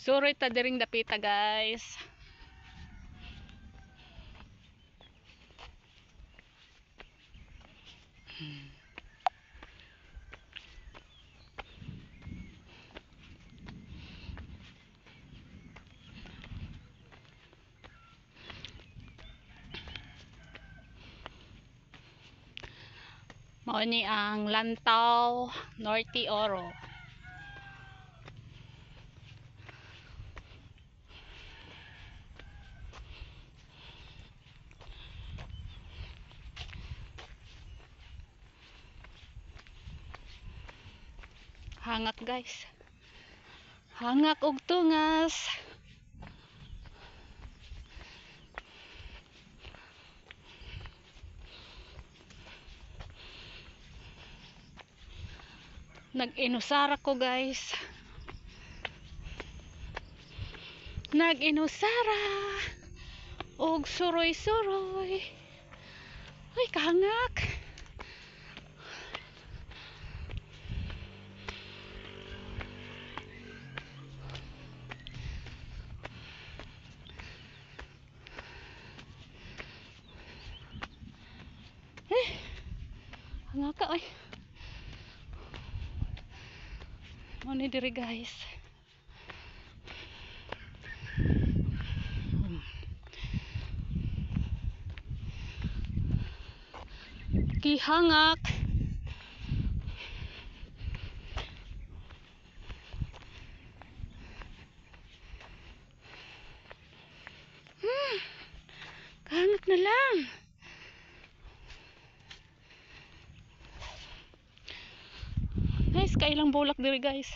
Suroy ta diring dapita, guys. Mao ni ang Lantaw Norte Oro. Hangak, guys. Hangak og tungas. Nag-inusara ko, guys. Nag-inusara og suroy-suroy. Ay, kahangak. Eh, hangak ka ay. Mao ni diri, guys. Kihangak. Kahangak na lang. Nice kailang bulak diri, guys.